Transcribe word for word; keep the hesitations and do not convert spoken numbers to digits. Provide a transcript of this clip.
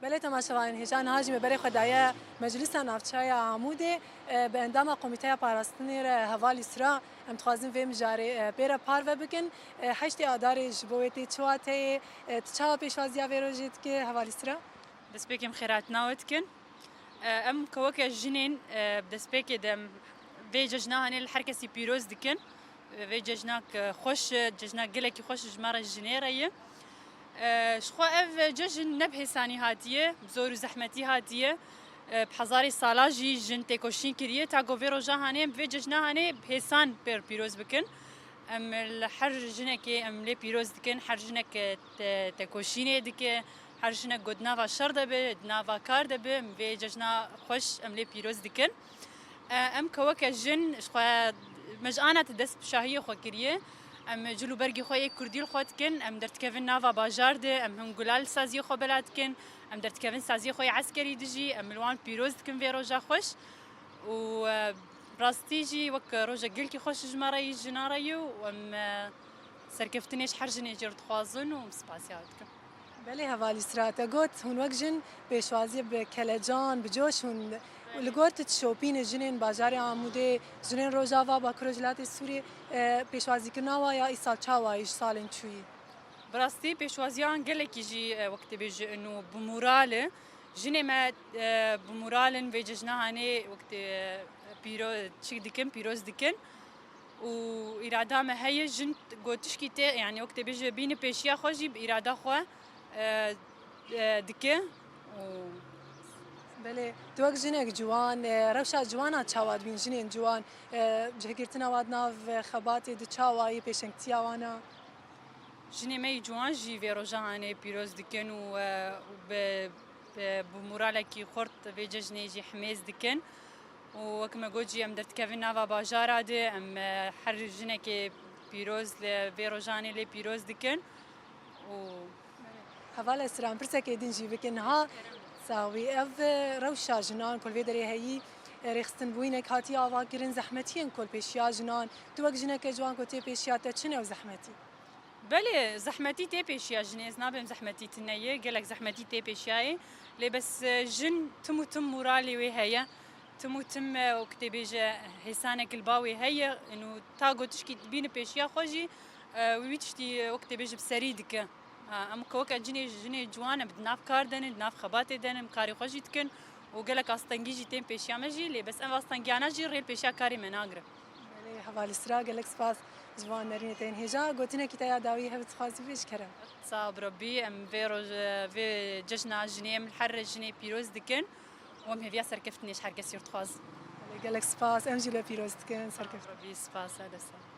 Belê temaşevanên hêja, niha jî me berê xwe daye Meclîsa Navçeya Amûdê, e, bi endama Komîteya Parastinê re hevalî Sira, em dixwazin vê mijarê, e, pê re parve bikin. E, heştê Adarê ji bo wê tê çi wateyê, e, tu çawa pêşwaziya vê rojê dikî hevalî Sira? Destpêkê em xêratina we dikin. E, em keweke jinên, e, bi destpêkê de em vê cejna hanê li her kesî pîroz dikin. Vê cejnak xweş e, cejnak gelekî xweş ji me re jinê re ye. E, ji xwe ev cejn ne bi hêsanî hatiye, bi zor û zehmetî hatiye. E, bi hezarê sala jî jin têkoşîn kiriye, ta ku vê roja hanê em bi vê cejna hanê bi hêsan pêr pîroz bikin. Em li her jinekê em lê pîroz dikin, her jinek, e, te-, têkoşînê dike, her jinek ku di nava şer de be, di nava kar de be, em vê cejna xweş em lê pîroz dikin. E, em keweke jin ji xwe, me ji ana te dest bi şahiyê xwe kiriye. Em cil û bergê xwe yê kurdî li xwe dikin. Em derdikevin nava bajar de, em hin gulal saziyê xwe bela dikin. Em derdikevin saziyê xwe yê eskerî dijî. Em li wan pîroz dikin vê roja xweş. Û, e, rastî jî wek roja gelkî xweş ji me re yî, jina re yî û em, e, serkeftinê ji her jinê jî re dixwazin û em spasiya we dikin. Belê hevalî Sira, te got, hûn wek jin pêşwaziyê bi kelecan, bi coş hûn li gor tu dişopîne jinên bajarê Amûdê, jinên Rojava, Bakur Rojhilatê Sûriyê, e, pêşwazîkirina wa ya îsal çawa yî ji salên çûyî? Bi rastî pêşwaziyan gelekî jî, e, wek tê bêje ino bi moral e. Jinê me, e, bi moral in vê cejna hanê wek tê, e, pîro-, çi dikin, pîroz dikin. Û îrada me heye, jin gotişkî tê, yanî wek tê bêje bîne pêşiya xwe jî bi îrada xwe, e, e, dike. Û Belê, tu wek jinek ciwan, e, rewşa ciwanan çawa dibîn, jinên ciwan, e, cihgirtina wan di nav, e, xebatê de çawa yî, pêşengtiya wan a? Jinê me yî ciwan jî vê roja hanê pîroz dikin û, e, û bi, bi, bi moralekî xurt vê cejnê jî himêz dikin. Û wek me got jî, em derdikevin nava bajara de, em, e, her jinekê pîroz li vê rojanê lê pîroz dikin. Û Heval Esra, em pirsekê din jî bikin. Niha sax bî. Ev, e, rewşa jinan ku li vê derê heyî, e, rêxistinbûyînek hatiye avakirin, zehmetiyên ku li pêşiya jinan, tu wek jineke ciwan ku tê pêşiya te, çi ne ew zehmetî? Belê, zehmetî tê pêşiya jinê, ez nabêm zehmetî tune ye, gelek zehmetî tê pêşiyayê. Lê bes, e, jin tim û tim moralê wê heye, tim û tim, e, wek tê bêje hêsanek li ba wê heye, û ta gotişkî dibîne pêşiya xwe jî, e, wî tiştî, e, wek tê bêje bi serî dike. E, em keweke cinê, jinê ciwan e, di nav kar de ne, di nav xebatê de ne, em karê xwe jî dikin û gelek astengî jî tên pêşiya me jî, lê bes ev astengiyana jî rê li pêşiya karê me nagire. Belê, hevalî Sira, gelek spas ji van nerînê te yên hêja. Gotinekî te ya dawî hebe dixwazî bêj kerem. Sax bi Rebbî, em vê roj, vê cejna jinê em li her jinê pîroz dikin û em hêviya serkeftinê ji her kesî re dixwazin. Belê, gelek spas. Em jî li pîroz dikin. Serkeftin. Rebbî spas, hele sağ.